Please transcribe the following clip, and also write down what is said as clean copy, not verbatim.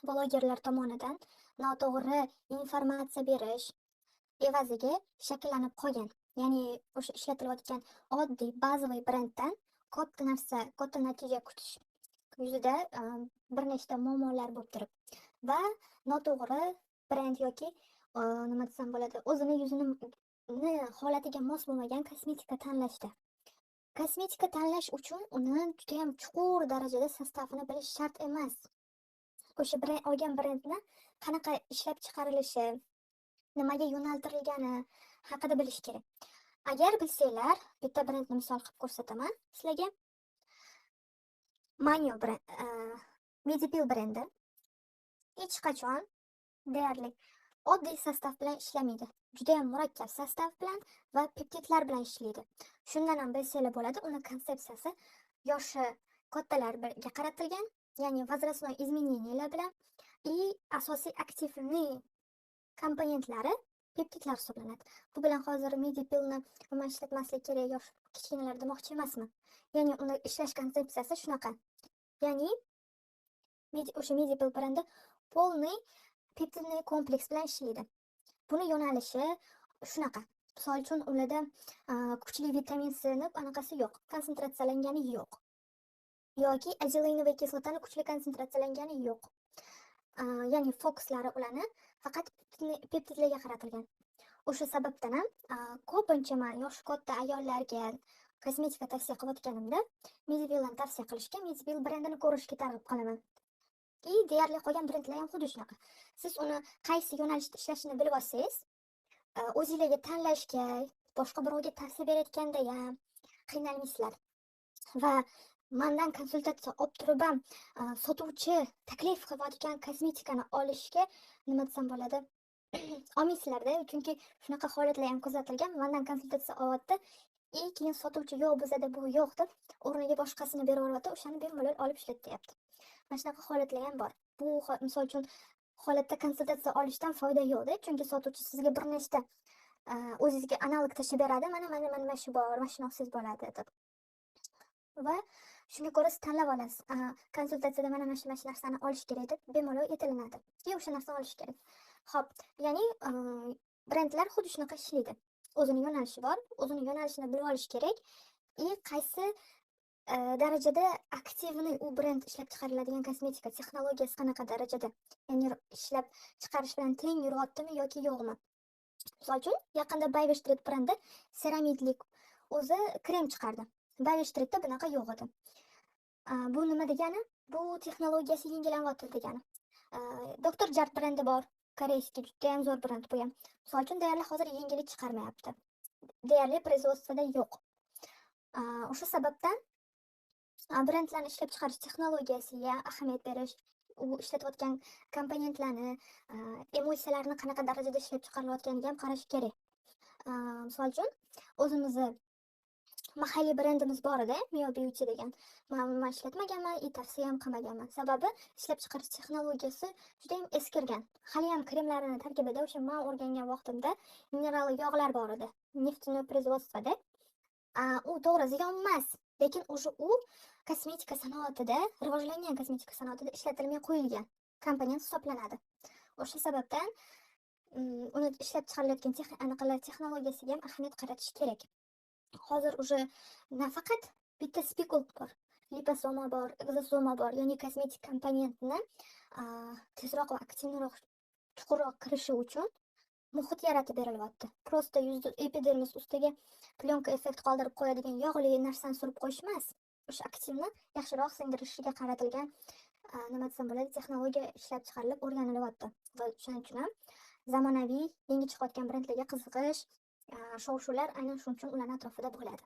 Blogerlar tomonidan noto'g'ri informatsiya berish evaziga shakllanib qolgan. Ya'ni o'sha ishlatilayotgan oddiy bazaviy brenddan katta narsa, katta natija kutish yuzida bir nechta muammolar bo'lib turib va noto'g'ri brend yoki nima desam bo'ladi, o'zini yuzini holatiga mos bo'lmagan kosmetika tanlashda. Kosmetika tanlash uchun uni judayam chuqur darajada состав ini bilish shart emas. O'sha brend, olgan brendni qanaqa ishlab chiqarilishi, nimaga yo'naltirilgani haqida bilish kerak. Agar bilsanglar, bitta brendni misol qilib ko'rsataman sizlarga. Manyo brend, Medipil brendi hech qachon deyarli oddiy состав bilan ishlamaydi. Judayam murakkab состав bilan va peptidlar bilan ishlaydi. Shundan ham bilsanglar bo'ladi, uni konsepsiyasi yoshi kattalarga qaratilgan, ya'ni возрастной изменения lar bilan и asosiy активный komponentlari peptidlar hisoblanadi. Bu bilan hozir Medipilni umuman ishlatmaslik kerak yosh kichkinalar demoqchi emasman. Ya'ni uni ishlash konsepsiyasi shunaqa. Ya'ni o'sha Medipil brendi полный пептидный kompleks bilan ishlaydi. Buni yo'nalishi shunaqa. Misol uchun, ularda kuchli vitamin C ni anaqasi yo'q, konsentratsiyalangani yo'q. Yoki азелаиновая kislotani kuchli konsentratsiyalangani yo'q. Ya'ni fokuslari ularni faqat peptidlarga qaratilgan. O'sha sababdan ham ko'pincha man yoshi katta ayollarga kosmetika tavsiya qilayotganimda Medipilni tavsiya qilishga, Medipil brendini ko'rishga targ'ib qilaman. И deyarli qolgan brendlar ham xuddi shunaqa. Siz uni qaysi yo'nalishda ishlashini bilib olsangiz, o'zinglarga tanlashga, boshqa birovga tavsiya berayotganda ham qiynalmaysizlar. Va mandan konsultatsiya olib turib ham sotuvchi taklif qilayotgan kosmetikani olishga, nima desam bo'ladi, olmaysizlarda, chunki shunaqa holatlar ham kuzatilgan. Mandan konsultatsiya olyapti и keyin sotuvchi "Yo'q, bizada bu yo'q" deb o'rniga boshqasini berib yuboryapti, o'shani bemalol olib ishlat deyapti. Mana shunaqa holatlar ham bor. Bu misol uchun holatda konsultatsiya olishdan foyda yo'qda, chunki sotuvchi sizga bir nechta o'zingizga analog tashlab beradi: mana, mana, mana, mana shu bor, mana shuni olsangiz bo'ladi deb. Va shunga ko'ra siz tanlab olasiz. Konsultatsiyada mana mana shu, mana shu narsani olish kerak deb bemalol aytilinadi и o'sha narsani olish kerak. Ho'p, ya'ni brendlar xuddi shunaqa ishlaydi. O'zini yo'nalishi bor, o'zini yo'nalishini bilib olish kerak и qaysi darajada активный u brend ishlab chiqariladigan kosmetika texnologiyasi qanaqa darajada, ya'ni ishlab chiqarish bilan teng yuryaptimi yoki yo'qmi. Misol uchun, yaqinda Baby Street brendi seramidlik o'zi krem chiqardi. Baby Streetda bunaqa yo'q edi. Bu nima degani? Bu texnologiyasi yengillanyapti degani. Doktor Jart brendi bor, корейский, judayam zo'r brend bu ham. Misol uchun, deyarli hozir yengillik chiqarmayapti, deyarli производство da yo'q. O'sha sababdan brendlarni ishlab chiqarish texnologiyasiga ahamiyat berish, u ishlatayotgan komponentlarni, emulsiyalarni qanaqa darajada ishlab chiqarilayotganiga ham qarash kerak. Misol uchun, o'zimizni mahalliy brendimiz bor edi, Mio Beauty degan. Man umuman ishlatmaganman и tavsiya ham qilmaganman. Sababi ishlab chiqarish texnologiyasi judayam eskirgan. Haliyam kremlarini tarkibida o'sha man o'rgangan vaqtimda mineral yog'lar bor edi. Нефтяной производство da. U to'g'ri ziyon emas, lekin уже u kosmetika sanoatida, rivojlangan kosmetika sanoatida ishlatilmay qo'yilgan komponent hisoblanadi. O'sha sababdan uni ishlab chiqarilayotgan anaqalar texnologiyasiga ham ahamiyat qaratish kerak. Hozir уже nafaqat bitta spikul bor, liposoma bor, egzosoma bor, ya'ni kosmetik komponentni tezroq va активный roq, chuqurroq kirishi uchun muhit yaratib berilyapti. Просто yuzni epidermis ustiga plyonka effekt qoldirib qo'yadigan yog'li narsani surib qo'yish emas. O'sha aktivni yaxshiroq singdirishiga qaratilgan, nima desam bo'ladi, texnologiya ishlab chiqarilib o'rganilyapti. Va shuning uchun ham zamonaviy yangi chiqayotgan brendlarga qiziqish, shov-shuvlar aynan shuning uchun ularni atrofida bo'ladi.